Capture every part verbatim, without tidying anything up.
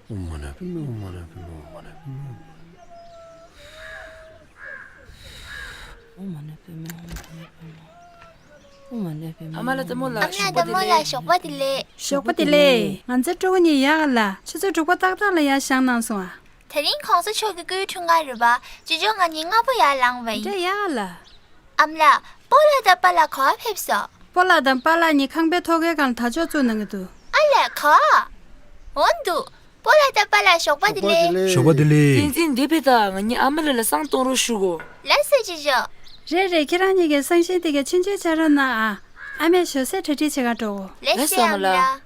ཨོཾ་མ་ཎི་པདྨེ་ཧཱུྃ། མ་ཎི་པདྨེ་ཧཱུྃ། མ་ཎི་པདྨེ་ཧཱུྃ། ཨོཾ་མ་ཎི་པདྨེ་ཧཱུྃ། མ་ཎི་པདྨེ་ཧཱུྃ། ཨོཾ་མ་ཎི་པདྨེ་ཧཱུྃ། མ་ཎི་པདྨེ་ཧཱུྃ། ཨོཾ་མ་ཎི་པདྨེ་ཧཱུྃ། ཨ་མ་ལགས་དང་རྨོ་ལགས། ཨ་མ་ལགས་དང་རྨོ་ལགས་ཞོགས་པ་བདེ་ལེགས། ཞོགས་པ་བདེ་ལེགས། ང་ཚོའི་སྤྲུལ་སྐུ་གཉིས་ཡག་ག་ལ། ཆུ་ཚོད་དྲུག་པ་ཏག་ཏག་ལ་ཡར་བཞེངས་གནང་སོང་ཨ། དེ་རིང་གོང་ས་མཆོག་གི་སྐུའི་འཁྲུངས་སྐར་རེད་པ། ཅོ་ཅོ་ང་གཉིས་སྔ་པོ་ཡར་ལངས་པ་ཡིན། འདྲ་ཡག་ག་ལ། ཨ་མ་ལགས། སྤོ་ལགས་དང་པཱ་ལགས་ག་པར་ཕེབས་སོང་། སྤོ་ལགས་དང་པཱ་ལགས་གཉིས་ཁང་པའི་ཐོག་ཁའི་སྒང་ལ་དར་ལྕོག་བཙུགས་གནང་གི་འདུག་ཨ་ལས་ག་པར། འོ་འདུག་སྤོ་ལགས་དང་པཱ་ལགས་ཞོགས་པ་བདེ་ལེགས། ཞོགས་པ་བདེ་ལེགས། བསྟན་འཛིན་འདི་ཕེབས་དང་། ང་གཉིས་ཨ་མ་ལགས་ལ་བསང་གཏོང་རོགས་ཞུ་གོ། ལགས་སོ་ཅོ་ཅོ། རེད་རེད། ཁྱེད་རང་གཉིས་ཀྱིས་བསང་ཤིང་དེ་གའི་ཆུང་ཆུང་བྱ་རོགས་གནང་ཨ། ཨ་མས་ཞོགས་ཟས་གྲ་སྒྲིག་བྱེད་གར་འགྲོ་གོ། ལགས་སོ་ཨ་མ་ལགས།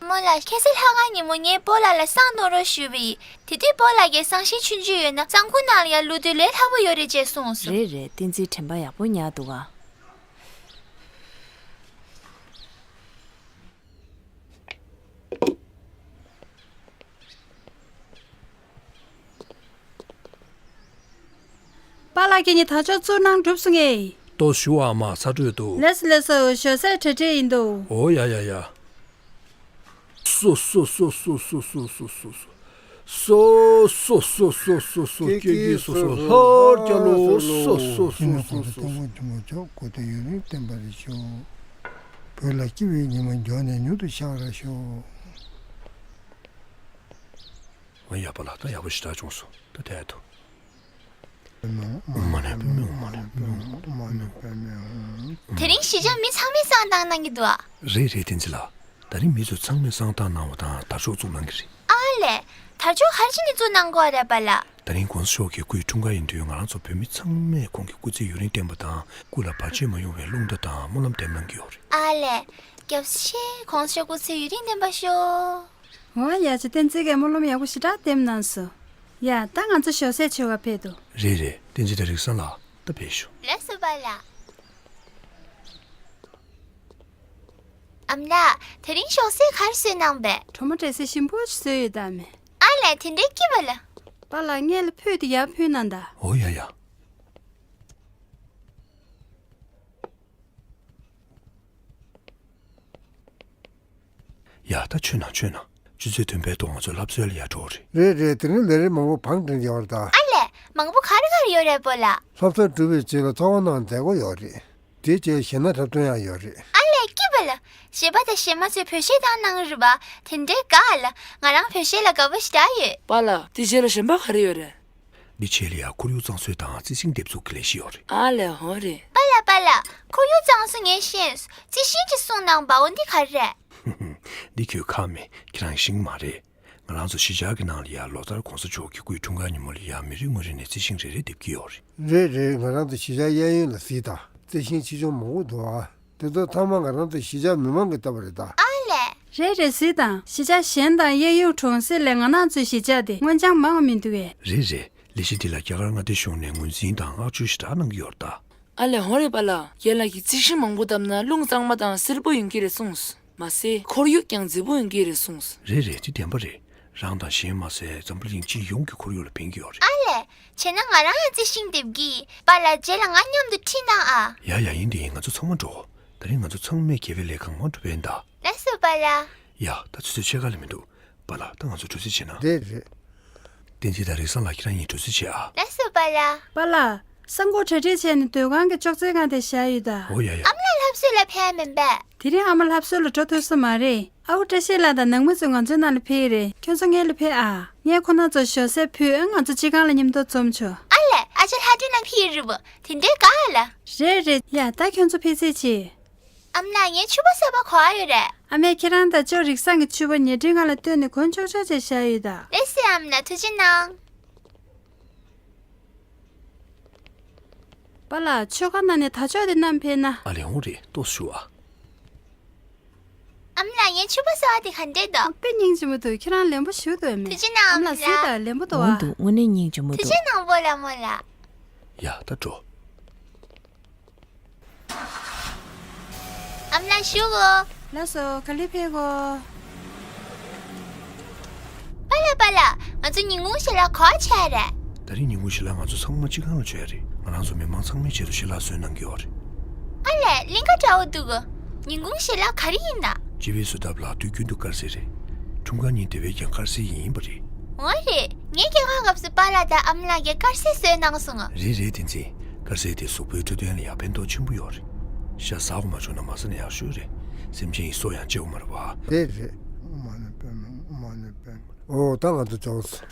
རྨོ་ལགས། ཁ་སང་ལྷག་དཀར་ཉིན་མོ་ངས་སྤོ་ལགས་ལ་བསང་གཏོང་རོགས་ཞུས་པ་ཡིན། དེ་དུས་སྤོ་ལགས་ཀྱིས་བསང་ཤིང་ཆུང་ཆུང་ཡོད་ན་བསང་ཁུང་ནང་ལ་ཡར་བླུགས་དུས་ལས་སླ་པོ་ཡོད་རེད་ཅེས་གསུངས་སོང་། རེད་རེད། བསྟན་འཛིན་དྲན་པ་ཡག་པོ་ཉར་འདུག་ག། པཱ་ལགས་ཁྱེད་གཉིས་དར་ལྕོག་བཙུགས་གནང་གྲུབ་སོང་ངས། ལྟོས་ཞུ་ཨ་མ། ཚ་དྲོད་འདུག་ལགས་སོ་ལགས་སོ། ཞོགས་ཟས་གྲ་སྒྲིག་ཡིན་འདུག་ཨོ་ཡ་ཡ་ཡ། སོ་སོ་སོ། སྐྱེ་རྒྱུའི་སོ་སོ། ལྷར་བསྐྱལ་ལོ། སོ་སོ་སོ་སོ། སྐུ་ཐུགས་ཡུན་རིང་བརྟན་པར་ཤོག། བོད་ལ་སྐྱིད་པའི་ཉི་མ་མགྱོགས་ནས་མྱུར་དུ་ཤར་བར་ཤོག། ཨ་ཡ། པཱ་ལགས། ད་ཡག་པོ་ཞེ་དྲག་བྱུང་སོང་། ད་དེ་ཐུབ། མ་ཎི་པདྨེ་ཧཱུྃ། མ་ཎི་པདྨེ་ཧཱུྃ། མ་ཎི་པདྨེ་ཧཱུྃ། དེ་རིང་གཞིས་ཆགས་མི་ཚང་མས་བསང་བཏང་གནང་གི་འདུག་ཨ། རེད་རེད་བསྟན་འཛིན་ལགས། ད་རིང་མི་ཚོ་ཚང་མས་བསང་བཏང་གནང་བ་དང་དར་ལྕོག་བཙུགས་གནང་གི་རེད། ཨ་ལས། དར་ལྕོག་ག་རེ་བྱས་ནས་བཙུགས་གནང་དགོས་རེད་པཱ་ལགས། ད་རིང་གོང་ས་མཆོག་གི་སྐུའི་འཁྲུངས་སྐར་ཡིན་དུས་ང་རང་ཚོ་བོད་མི་ཚང་མས་ཁོང་གི་སྐུ་ཚེ་ཡུན་རིང་བརྟན་པ་དང་སྐུ་ལ་བར་ཆད་མ་ཡོང་བའི་རླུང་རྟ་དང་སྨོན་ལམ་འདེབས་གནང་གི་ཡོད་རེད། ཨ་ལས། སྐྱབས་སུ་མཆི། གོང་ས་མཆོག་སྐུ་ཚེ་ཡུན་རིང་བརྟན་པར་ཤོག། འོ་ཡ། ཅོ་བསྟན་འཛིན་གྱིས་སྨོན་ལམ་ཡག་པོ་ཞེ་དྲག་འདེབས་གནང་སོང་། ཡ། ད་ང་ཚོ་ཞོགས་ཟས་མཆོད་གར་ཕེབས་དོ། རེད་རེད། བསྟན་འཛིན་དང་རིག་བཟང་ལགས་ད་ཕེབས་ཤོག། ལགས་སོ་པཱ་ལགས། ཨ་མ་ལགས། དེ་རིང་ཞོགས་ཟས་ག་རེ་བཟོས་གནང་པས། གྲོ་མ་འབྲས་སིལ་ཞིམ་པོ་ཞིག་བཟོས་ཡོད་ད་མེ། ཨ་ལས། དེ་འདྲའི་སྐྱིད་པ་ལ། པཱ་ལགས་སྔས་ལ་ཕུལ་དེ་ཡར་ཕུལ་གནང་ད། འོ་ཡ་ཡ། ཡ། ད་མཆོད་གནང་མཆོད་གནང་། ཆུ་ཚོད་བདུན་པའི་ཐོག་ང་ཚོ་ལྷ་གསོལ་ལ་ཡར་འགྲོ་གི་རེད། རེད་རེད། དེ་རིང་ལས་རིམ་མང་པོ་བང་བསྒྲིགས་ཡོད་རེད་ད། ཨ་ལས། མང་པོ་ག་རེ་ག་རེ་ཡོད་རེད་པཱ་ལགས། ལྷ་གསོལ་གྲུབ་པའི་རྗེས་ལ་ཚོགས་གནང་མཛད་སྒོ་ཡོད་རེད། དེའི་རྗེས་གཞས་སྣ་འཁྲབ་སྟོན་ཡང་ཡོད་རེད། ཨ་ལས། སྐྱིད་པ་ལ། གཞས་པ་དང་གཞས་མ་ཚོས་བོད་གཞས་བཏང་གནང་གི་རེད་པ། དེ་འདྲའི་དགའ་ལ། ང་རང་བོད་གཞས་ལ་དགའ་པོ་ཞེ་དྲག་ཡོད། པཱ་ལགས། དེའི་རྗེས་ལ་གཞན་པ་ག་རེ་ཡོད་རེད། འདི་རྗེས་ལ་ཡང་ཁོར་ཡུག་གཙང་བཟོ་དང་རྩི་ཤིང་འདེབས་འཛུགས་ཀྱི་ལས་གཞི་ཡོད་རེད། ཨ་ལས། འོ་རེད། པཱ་ལགས་པཱ་ལགས། ཁོར་ཡུག་གཙང་བཟོ་ངས་ཤེས། རྩི་ཤིང་ཅིག་གསུངས་གནང་པ། འོ་འདི་ག་རེ་རེད། འདི་ཁྱོད་ཁག་མེད། ཁྱེད་རང་ཤེས་ཀྱི་མ་རེད། ང་རང་ཚོ་གཞིས་ཆགས་ཀྱི་ནང་ལ་ཡང་ལོ་ལྟར་གོང་ས་མཆོག་གི་སྐུའི་འཁྲུངས་སྐར་ཉིན་མོ་ལ་ཡང་མི་རེ་ངོ་རེ་ནས་རྩི་ཤིང་རེ་རེ་འདེབས་ཀྱི་ཡོད་རེད། རེད་རེད། ང་རང་ཚོ་གཞིས་ཆགས་གཡས་གཡོན་ལ་གཟིགས་དང་། རྩི་ཤིང་ཆེ་ཆུང་མང་པོ་འདུག་ཨ། དེ་ཚོ་ཚང་མ་ང་རང་ཚོ་གཞིས་ཆགས་མི་མང་གིས་བཏབ་པ་རེད་ད། ཨ་ལས། རེད་རེད། གཟིགས་དང་། གཞིས་ཆགས་གཞན་དང་གཡས་གཡོན་གྲོང་གསེབ་ལས་ང་རང་ཚོའི་གཞིས་ཆགས་དེ་སྔོ་ལྗང་མང་བ་མི་འདུག་གས། རེད་རེད། ལས་གཞི་འདི་ལ་རྒྱ་གར་མངའ་སྡེ་གཞུང་ནས་ངོས་འཛིན་དང་མངགས་བཅོལ་ཞེ་དྲག་གནང་གི་ཡོད་རེད་ད། ཨ་ལས། འོ་རེད་པཱ་ལགས། རྒན་ལགས་ཀྱིས་རྩི་ཤིང་མང་པོ་བཏབ་ན་རླུང་གཙང་མ་དང་བསིལ་པོ་ཡོང་གི་རེད་གསུངས། མ་ཟད་ཁོར་ཡུག་ཀྱང་མཛེས་པོ་ཡོང་གི་རེད་གསུངས། རེད་རེད། དེ་བདེན་པ་རེད། རང་དང་གཞན་མ་ཟད་འཛམ་བུ་གླིང་སྤྱི་ཡོངས་ཀྱི་ཁོར་ཡུག་ལ་ཕན་གྱི་ཡོད་རེད། ཨ་ལས། བྱས་ན་ང་རང་ཡང་རྩི་ཤིང་འདེབས་ཀྱི། པཱ་ལགས་རྗེས་ལ་ང་མཉམ་དུ་ཁྲིད་གནང་ཨ། ཡ་ཡ། ཡིན་དེ་ཡིན། ང་ཚོ་ཚང་མ་འགྲོ། དེ་རིང་ང་ཚོ་ཚང་མས་དགེ་བའི་ལས་གང་མང་སྒྲུབ་པ་ཡིན་ད། ལགས་སོ་པཱ་ལགས། ཡ། ད་ཆུ་ཚོད་ཕྱེད་ཀ་ལས་མི་འདུག་པཱ་ལགས། ད་ང་ཚོ་གྲོལ་རྩིས་བྱེད་ན། རེད་རེད། བསྟན་འཛིན་དང་རིག་བཟང་ལགས། ཁྱེད་རང་གཉིས་གྲོལ་རྩིས་བྱེད་ཨ། ལགས་སོ་པཱ་ལགས། པཱ་ལགས། བསང་ཁོག་གྲ་སྒྲིག་བྱས་ནས་སྡོད་ཁང་གི་ཅོག་ཙེའི་སྒང་དེར་བཞག་ཡོད་ད། འོ་ཡ་ཡ། ཨ་མ་ལགས་ལྷ་གསོལ་ལ་ཕེབས་མིན་པས། དེ་རིང་ཨ་མ་ལྷ་གསོལ་ལ་འགྲོ་ཐུབ་ས་མ་རེད། ཨ་ཁུ་བཀྲ་ཤིས་ལགས་དང་ནང་མི་ཚོ་ང་ཚོའི་ནང་ལ་ཕེབས་ཀྱི་རེད། ཁྱོད་ཚོ་སྔོན་ལ་ཕེབས་ཨ། ངས་ཁོ་རང་ཚོར་ཞོགས་ཟས་ཕུལ། ཨ། ང་ཚོ་གཅིག་སྒང་ལ་མཉམ་དུ་འཛོམས་ཆོག་ཨ་ལས། ཨ་ཅག་ལྷ་སྒྲོན་ལགས་ཕེབས་ཀྱི་རེད་པ། དེ་འདྲའི་དགའ་ལ། རེད་རེད། ཡ། ད་ཁྱོད་ཚོ་ཕེབས་ཚར་བྱས། ཨ་མ་ལགས། ངའི་ཕྱུ་པ་གསར་པ་ག་པར་ཡོད་རེད། ཨ་མས་ཁྱེད་རང་དང་ཅོ་རིག་བཟང་གི་ཕྱུ་པ་ཉལ་ཁྲིའི་སྒང་ལ་བཏོན་ནས་གོན་ཆོག་ཆོག་བྱས་བཞག་ཡོད་ད། ལགས་སེ་ཨ་མ་ལགས། ཐུགས་རྗེ་གནང་། པཱ་ལགས། མཆོད་ཁང་ནང་ནས་དར་ལྕོག་དེ་བསྣམས་ཕེབས་ན། ཨ་ལས། འོང་རེད། ཏོག་ཙམ་བཞུགས་ཨ། ཨ་མ་ལགས། ངའི་ཕྱུ་པ་གསར་པ་དེ་ག་འདྲས་འདུག་དཔེ་སྙིང་རྗེ་མོ་འདུག་ཁྱེད་རང་ལེན་པོ་ཞེ་པོ་འདུག་ཨ་མས། ཐུགས་རྗེ་གནང་། ཨ་མ་ལགས། གཟིགས་དང་། ལེན་པོ་འདུག་ཨ། འོང་འདུག་དངོས་གནས་སྙིང་རྗེ་མོ་འདུག་ཐུགས་རྗེ་གནང་། སྤོ་ལགས་རྨོ་ལགས། ཡ། ད་འགྲོ། ཨ་མ་ལགས་བཞུགས་གོ། ལགས་སོ། ག་ལེར་ཕེབས་གོ། པཱ་ལགས། པཱ་ལགས། ང་ཚོ་ཉིན་གུང་ཞལ་ལག་ག་པར་བྱས་རེད། ད་རིང་ཉིན་གུང་ཞལ་ལག་ང་ཚོ་ཚང་མ་གཅིག་སྒང་ལ་མཆོད་ཡ་རེད། ང་རང་ཚོ་མི་མང་ཚང་མའི་ཆེད་དུ་ཞལ་ལག་བཟོས་གནང་གི་ཡོད་རེད། ཨ་ལས། གླིང་ག་འདྲ་བོ་འདུག་གོ། ཉིན་གུང་ཞལ་ལག་ག་རེ་ཡིན་ན། སྤྱི་པའི་བཟོ་ལྟ་ལ་དུས་རྒྱུན་དུ་དཀར་ཟས་རེད། འཁྲུངས་སྐར་ཉིན་དེ་བས་ཀྱང་དཀར་ཟས་ཡིན་པ་རེད། འོ་རེད། ངའི་སྐྱེས་སྐར་སྐབས་སུ་པཱ་ལགས་དང་ཨ་མ་ལགས་ཀྱིས་དཀར་ཟས་བཟོས་གནང་སོང་ང་། རེད་རེད། བསྟན་འཛིན། དཀར་ཟས་དེ་གཟུགས་པོའི་འཕྲོད་བསྟེན་ལ་ཡང་ཕན་ཐོགས་ཆེན་པོ་ཡོད་རེད། ཤ་ཟ་དགོས་མ་བྱུང་ན་མ་ཟ་ན་ཡག་ཤོས་རེད། སེམས་ཅན་ཡི་སྲོག་ཡང་བཅད་དགོས་མ་རེད་བ། དེ་རེད། ཨོཾ་མ་ཎི་པདྨེ། ཨོཾ་མ་ཎི་པདྨེ། ཨོ་ད་ང་ཚོ་བྱུང་སོང་།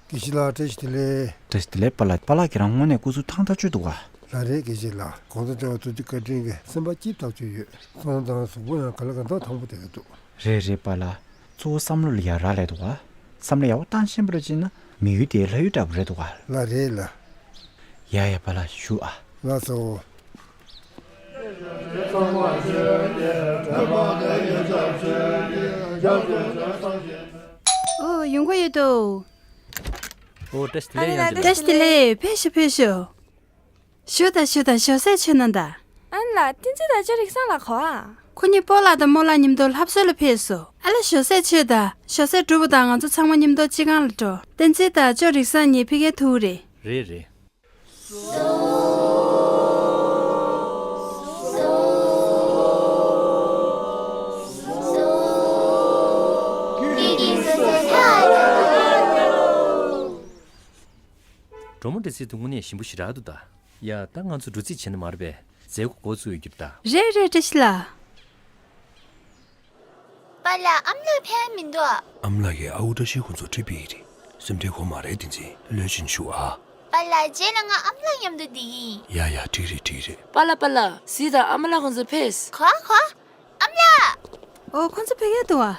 དགེ་བཤེས་ལགས། བཀྲ་ཤིས་བདེ་ལེགས། བཀྲ་ཤིས་བདེ་ལེགས་པཱ་ལགས། པཱ་ལགས་ཁྱེད་རང་དངོས་གནས་སྐུ་གཟུགས་ཐང་ཐག་ཆོད་འདུག་ག། ལགས་རེད་དགེ་བཤེས་ལགས། གོང་ས་མཆོག་ཐུགས་རྗེ་བཀའ་དྲིན་གྱིས་སེམས་པ་སྐྱིད་ཐག་ཆོད་ཡོད། སོང་ཙང་གཟུགས་པོ་ཡང་ག་ལེ་ག་མདོག་ཐང་པོ་བསྡད་ཀྱི་འདུག། རེད་རེད་པཱ་ལགས། གཙོ་བོ་བསམ་བློ་ལ་ཡ་རག་ལས་འདུག་ག། བསམ་བློ་ཡག་པོ་བཏང་ཤེས་པ་རེད་ཅེ་ན་མི་ཡུལ་དེའི་ལྷ་ཡུལ་འདྲ་པོ་རེད་འདུག་ག། ལགས་རེད་ལགས། ཡ་ཡ་པཱ་ལགས་བཞུགས་ཨ། ལགས་སོ། ཨོ་ཡོང་གི་ཡོད་དོ། ཨོ་བཀྲ་ཤིས་བདེ་ལེགས། ཡང་བཀྲ་ཤིས་བདེ་ལེགས། ཕེབས་ཤོག་ཕེབས་ཤོག། ཞུ་དང་ཞུ་དང་། ཞོགས་ཟས་མཆོད་གནང་དང་། ཨ་ལ། བསྟན་འཛིན་དང་ཅོ་རིག་བཟང་ལགས་གོ་ཨ། ཁོ་གཉིས་སྤོ་ལགས་དང་རྨོ་ལགས་མཉམ་དུ་ལྷ་གསོལ་ལ་ཕེབས་སོང་། ཨ་ལ། ཞོགས་ཟས་མཆོད་དང་། ཞོགས་ཟས་གྲུབ་པ་དང་ང་ཚོ་ཚང་མ་མཉམ་དུ་སྤྱི་ཁང་ལ་འགྲོ། བསྟན་འཛིན་དང་ཅོ་རིག་བཟང་གཉིས་ཕ་གིར་ཐུག་རེད། རེད་རེད། གྲོ་མོ་འདྲ་ཚིག་ཏུ་དངོས་གནས་ཞིམ་པོ་ཞེ་དྲག་འདུག་ད། ཡ། ད་ང་ཚོ་འགྲོ་རྩིས་བྱེད་ནི་མ་རེད་པས། མཛད་སྒོ་འགོ་ཚུགས་ཡོད་རྒྱུ་རེད་ད། རེད་རེད། བཀྲ་ཤིས་ལགས། པཱ་ལགས། ཨ་མ་ལགས་ཕེབས་མི་འདུག་ཨ། ཨ་མ་ལགས་ཀྱིས་ཨ་ཁུ་བཀྲ་ཤིས་ཁོང་ཚོར་དྲིས་པ་ཡིན་རེད། སེམས་ཁྲལ་དགོས་མ་རེད། བསྟན་འཛིན། ལོས་ཕྱིན་ཞུ་ཨ། པཱ་ལགས། རྗེས་ལ་ང་ཨ་མ་ལགས་མཉམ་དུ་བསྡད་ཀྱི་ཡིན། ཡ་ཡ། འགྲིག་རེད་འགྲིག་རེད། པཱ་ལགས་པཱ་ལགས། གཟིགས་དང་། ཨ་མ་ལགས་ཁོང་ཚོ་ཕེབས། གོ་གོ། ཨ་མ་ལགས། ཨོ། ཁོང་ཚོ་ཕ་གིར་འདུག་ཨ།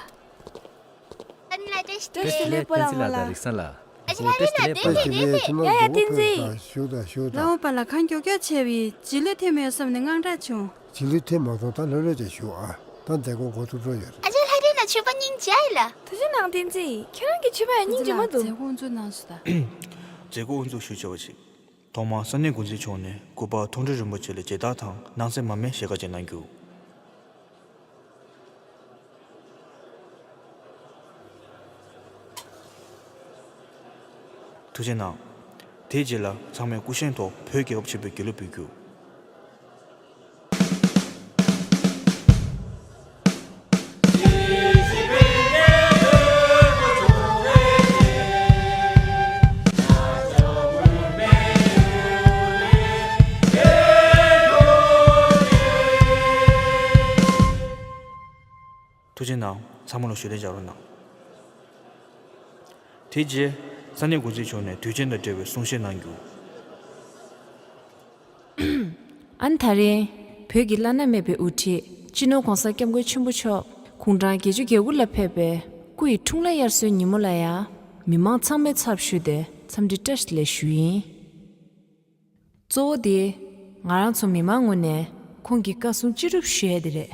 ཨ་མ་ལགས། བཀྲ་ཤིས་བདེ་ལེགས། སྤོ་ལགས་རྨོ་ལགས། རིག་བཟང་ལགས། ཨ་ཅེ་ལགས། རེད་ལགས། བདེ་པོ་རེད། བདེ་པོ་རེད། ཡ་ཡ། བསྟན་འཛིན། ཞུ་དང་ཞུ་དང་། ལགས་འོ་པཱ་ལགས། གང་མགྱོགས་མགྱོགས་བྱས་པས་རྗེས་ལུས་ཐེབས་མེད་བསམ་ནས་དངངས་སྐྲག་བྱུང་། རྗེས་ལུས་ཐེབས་མ་སོང་། ད་ལྷོད་ལྷོད་བྱས་ཞུ་ཨ། ད་མཛད་སྒོ་འགོ་ཚུགས་འགྲོ་ཡོད་རེད། ཨ་ཅེ་ལྷ་སྒྲོན་ལགས། མཆོད་པ་སྙིང་རྗེ་ལ། ཐུགས་རྗེ་གནང་། བསྟན་འཛིན། ཁྱེད་རང་གི་མཆོད་པ་ཡང་སྙིང་རྗེ་མོ་འདུག། མཛད་སྒོ་དབུ་འཛུགས་གནང་སོང་ད། མཛད་སྒོ་དབུ་འཛུགས་ཞུ་བྱ་བ་ཞིག། ཐོག་མར་ས་གནས་འགོ་འཛིན་མཆོག་ནས་གུས་པ་མཐོང་གྲོལ་རིན་པོ་ཆེ་ལ་མཇལ་དར་དང་སྣང་གསལ་མར་མེ་ཞལ་དཀར་ཅིག་གནང་རྒྱུ། ཐུགས་རྗེ་གནང་། དེའི་རྗེས་ལ་ཚང་མས་སྐུ་བཞེངས་ཐོག་བོད་རྒྱལ་ཁབ་ཆེན་པོའི་རྒྱལ་གླུ་འབུལ་རྒྱུ། ཐུགས་རྗེ་གནང་། ཚང་མ་ལ་ཞུ་ལན་རྒྱག་རོགས་གནང་། དེ་རྗེས་ས་གནས་འགོ་འཛིན་མཆོག་ནས་དུས་ཆེན་དང་འབྲེལ་བའི་གསུང་བཤད་གནང་རྒྱུ། ཨ་ནི་ད་རེས་བོད་ཀྱི་བླ་ན་མེད་པའི་དབུ་ཁྲིད་སྤྱི་ནོར་༸གོང་ས་༸སྐྱབས་མགོན་ཆེན་པོ་མཆོག་དགུང་གྲངས་བརྒྱད་ཅུ་གྱ་དགུ་ལ་ཕེབས་པའི་སྐུ་ཡི་འཁྲུངས་ལྷ་དབྱར་གསོལ་ཉིན་མོ་ལ་ཡང་མི་མང་ཚང་མའི་ཚབ་ཞུས་ཏེ་འཚམས་འདྲི་བཀྲ་ཤིས་བདེ་ལེགས་ཞུ་ཡིན། གཙོ་བོ་དེ། ང་རང་ཚོ་མི་མང་ངོས་ནས་ཁོང་གི་བཀའ་གསུང་ཅི་སྒྲུབ་ཞུ་ཡས་དེ་རེད།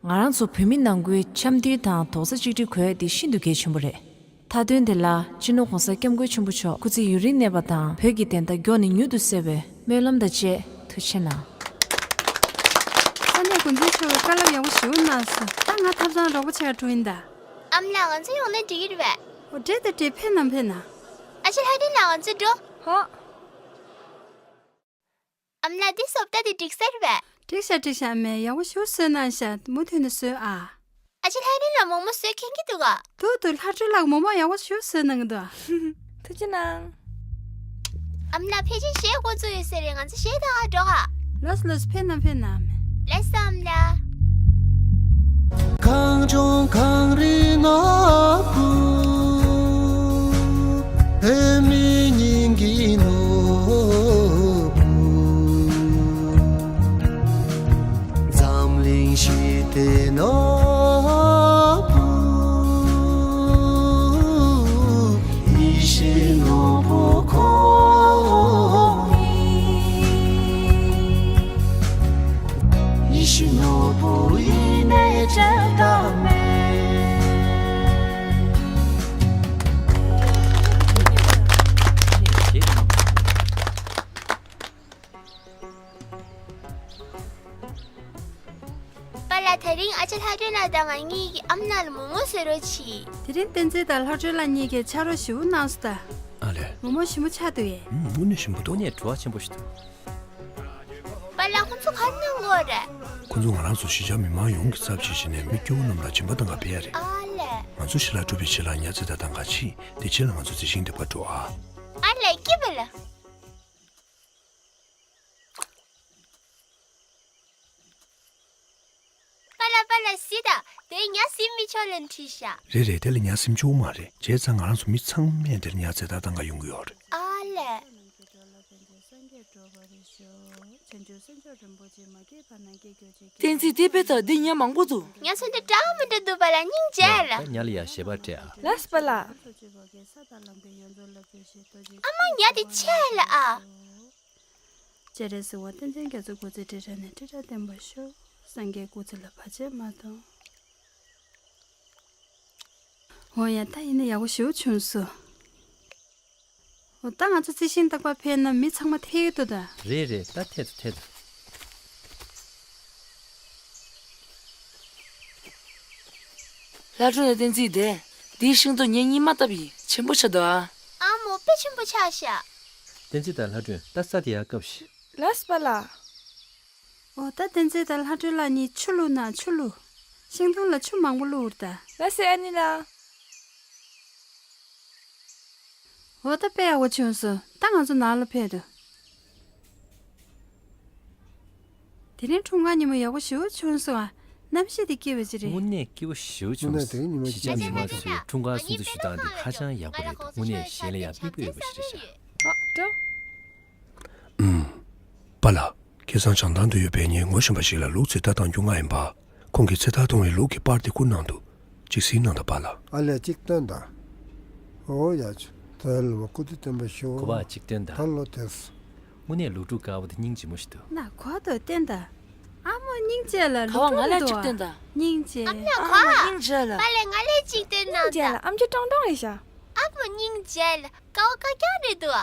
ང་རང་ཚོ་བོད་མི་ནང་ཁུལ་འཆམ་མཐུན་དང་རྡོག་རྩ་གཅིག་སྒྲིལ་དགོས་ཡས་དེ་ཤིན་ཏུ་གལ་ཆེན་པོ་རེད། མཐའ་དོན་དེ་ལ་སྤྱི་ནོར་༸གོང་ས་༸སྐྱབས་མགོན་ཆེན་པོ་མཆོག་སྐུ་ཚེ་ཡུན་རིང་གནས་པ་དང་བོད་ཀྱི་བདེན་མཐའ་མགྱོགས་ནས་མྱུར་དུ་གསལ་བའི་སྨོན་ལམ་དང་བཅས་ཐུགས་རྗེ་གནང་། ས་གནས་འགོ་འཛིན་མཆོག་གིས་བཀའ་སློབ་ཡག་པོ་ཞིག་གནང་སོང་། ད་ང་ཐབ་ཚང་རོགས་པ་བྱེད་གར་འགྲོ་ཡིན་ད། ཨ་མ་ལགས། ང་ཚོ་ཡོང་ན་འགྲིག་གི་རེད་པས། འོ་འགྲིག་ད་འགྲིག། ཕེབས་ན་ཕེབས་ན། ཨ་ཅེ་ལྷ་སྒྲོན་ལགས། ང་ཚོ་འགྲོ། ཧོ། ཨ་མ་ལགས། འདི་བཟོ་ལྟ་དེ་འགྲིག་ས་རེད་པས། འགྲིག་ཤག་འགྲིག་ཤག་ཨ་མས། ཡག་པོ་ཞིག་བཟོས་གནང་ཤག། མུ་མཐུད་ནས་བཟོས་ཨ། ཨ་ཅེ་ལྷ་སྒྲོན་ལགས་མོག་མོག་བཟོ་མཁྱེན་གྱི་འདུག་ག། འདུག་འདུག། ལྷ་སྒྲོན་ལགས་མོག་མོག་ཡག་པོ་ཞིག་བཟོས་གནང་གི་འདུག་ཨ། ཐུགས་རྗེ་གནང་། ཨ་མ་ལགས། ཕལ་ཆེར་གཞས་འགོ་བཙུགས་ཡོད་ས་རེད། ང་ཚོ་གཞས་འཁྲབ་ག་འགྲོ་ག། ལགས་སོ་ལགས་སོ། ཕེབས་གནང་ཕེབས་གནང་ཨ་མས། ལགས་སོ་ཨ་མ་ལགས། གངས་ལྗོངས་གངས་རིའི་ནགས་ཁུག་བོད་མིའི་སྙིང་གི་ནོར་བུ། འཛམ་གླིང་ཞི་བདེའི་ནོར་བུ། ཡིད་བཞིན་ནོར་བུ་ཁོང་ཡིན། ཡིད་བཞིན་ནོར་བུ་ཡིན་ནའི་འབྲལ་ཐབས་མེད། པཱ་ལགས། དེ་རིང་ཨ་ཅག་ལྷ་སྒྲོན་ལགས་དང་ང་གཉིས་ཀྱིས་ཨ་མ་ལགས་ལ་མོག་མོག་བཟོ་རོགས་བྱེད། དེ་རིང་བསྟན་འཛིན་དང་ལྷ་སྒྲོན་ལགས་གཉིས་ཀྱིས་ཕྱག་རོགས་ཞེ་པོ་གནང་སོང་ད། ཨ་ལས། མོག་མོག་ཞིམ་པོ་ཆགས་འདུག་ཨེ། ཨུམ། དངོས་གནས་ཞིམ་པོ་འདུག། དངོས་གནས་བྲོ་བ་ཆེན་པོ་ཞིག་འདུག། པཱ་ ལགས། ཁོ་ཚོ་ག་རེ་གནང་དགོས་རེད། ཁོ་ཚོ་ང་རང་ཚོ་གཞིས་ཆགས་མི་མང་ཡོངས་ཀྱི་ཚབ་བྱེད་བཞིན་ནས་མི་སྐྱོ་བོ་རྣམས་ལ་སྦྱིན་པ་གཏང་ག་ཕེབས་ཡ་རེད། ཨ་ལས། ང་ཚོ་ཞལ་ལག་སྒྲུབ་པའི་ཆེད་ལ་ཉ་རྩེ་ད་གཏང་ག་ཕྱིན། དེ་རྗེས་ལ་ང་ཚོ་རྩི་ཤིང་འདེབས་ག་འགྲོ་ཨ། ཨ་ལས། སྐྱིད་པ་ལ། པཱ་ལགས། པཱ་ལགས། གཟིགས་དང་། དེ་ཉ་ཟིན་མི་ཆོག་ལབ་བྲིས་ཤག་རེད་རེད། དེ་ལ་ཉ་ཟིན་ཆོག་མ་རེད། བྱས་ཙང་ང་རང་ཚོ་མི་ཚང་མས་དེར་ཉ་རྩེ་ད་གཏང་ག་ཡོང་གི་ཡོད་རེད། ཨ་ལས། བསྟན་འཛིན། དེ་དཔེ་ད་འདི་ཉ་མང་པོ་འདུག་ཉ་ཚོ་འདི་འདྲ་མི་འདྲ་འདུག་པཱ་ལགས། སྙིང་རྗེ་ལ། ད་ཉ་ལ་ཡ་ཞེ་པོ་སྤྲད་ཨ། ལགས་པཱ་ལགས། ཨ་མ། ཉ་དེ་ཆེ་ལ་ཨ། སྤྱན་རས་གཟིགས་དབང་བསྟན་འཛིན་རྒྱ་མཚོ་སྐུ་ཚེ་ཁྲི་ཕྲག་ནས་ཁྲི་ཕྲག་བརྟན་པར་ཤོག་སངས་རྒྱས་སྐུ་ཚེ་ལ་བར་ཆད་མ་གཏོང་། འོ་ཡ། ད་ཡིན་ན་ཡག་པོ་ཞེ་པོ་བྱུང་སོང་། འོ། ད་ང་ཚོ་རྩི་ཤིང་བཏབ་པར་ཕེབས་ན་མི་ཚང་མ་ཐད་ཀྱི་འདུག་ད། རེད་རེད། ད་ཐད་དོ་ཐད་དོ། ལྷ་སྒྲོན་དང་བསྟན་འཛིན། དེ་འདིའི་ཤིང་ཏོག་ངས་རྙིང་མ་བཏབ་ཡིན། ཆེན་པོ་ཆགས་འདུག་ཨ། ཨ་མོ། དཔེ་ཆེན་པོ་ཆགས་ཤག་བསྟན་འཛིན་དང་ལྷ་སྒྲོན། ད་ས་དེ་ཡར་བཀབ་ཤིག་ལགས་པཱ་ལགས། འོ། ད་བསྟན་འཛིན་དང་ལྷ་སྒྲོན་ལགས་གཉིས་ཆུ་བླུགས་ན། ཆུ་བླུགས། ཤིང་སྡོང་ལ་ཆུ་མང་པོ་བླུགས་ད། ལགས་སེ་ཨ་ནེ་ལགས། འོ། ད་དཔེ་ཡག་པོ་བྱུང་སོང་། ད་ང་ཚོ་ནང་ལ་ཕེབས་དོ། དེ་རིང་འཁྲུངས་སྐར་ཉིན་མོ་ཡག་པོ་ཞེ་པོ་བྱུང་སོང་ཨ། གནམ་གཤིས་དེ་སྐྱིད་པ་ཅིག་རེད། དངོས་གནས་སྐྱིད་པོ་ཞེ་པོ་བྱུང་། དངོས་གནས་དེ་རིང་ཉིན་མོ་གཞིས་ཆགས་མི་མང་ཚོས་འཁྲུངས་སྐར་སྲུང་བརྩི་ཞུ་སྟངས་འདི་ཧ་ཅང་ཡག་པོ་རེད་འདུག་དངོས་གནས་གཞན་ལ་ཡང་མིག་དཔེ་འོས་པ་ཞིག་རེད་ཤག་ཨ། འགྲོ། ཨུམ། པཱ་ལགས། ཁ་སང་བྱང་ཐང་དུ་ཡོད་པའི་ངའི་ངོ་ཤེས་པ་ཞིག་ལ་ལུག་ཚོད་ལྟ་བཏང་རྒྱུ་མངགས་ཡིན་པ། ཁོང་གིས་ཚོད་ལྟ་གཏོང་བའི་ལུག་གི་པར་དེ་བསྐུར་གནང་འདུག་ཅིག་གཟིགས་གནང་དང་པཱ་ལགས། ཨ་ལས། ཅིག་སྟོན་དང་། འོ་ཡ། ཆུ། ད་ལོ་སྐུ་ཚེ་བརྟན་པར་ཤོག་གོ་བ་ཅིག་སྟོན་དང་། ད་ལོ་དེས། དངོས་གནས་ལུག་ཕྲུག་དཀར་པོ་དེ་སྙིང་རྗེ་མོ་ཞིག་འདུག་ན་གོ་དོ་སྟོན་དང་། ཨ་མོ་སྙིང་རྗེ་ལ། ཁ་བ། ལུག་ང་ལ་ཕྲུག་ཅིག་འདུག་སྟོན་དང་། སྙིང་རྗེ། ཨ་མོ་ལ་ཨ་གོ་མོ་སྙིང་རྗེ་ལ། པཱ་ལགས། ང་ལ་ཅིག་སྟོན་གནང་དང་། སྙིང་རྗེ་ལ། ཨམ་ཅོག་ཀྲོང་ཀྲོང་ཡིན་ཤག་ཨ་མོ་སྙིང་རྗེ་ལ། དཀར་པོ་དཀར་རྐྱང་རེད་འདུག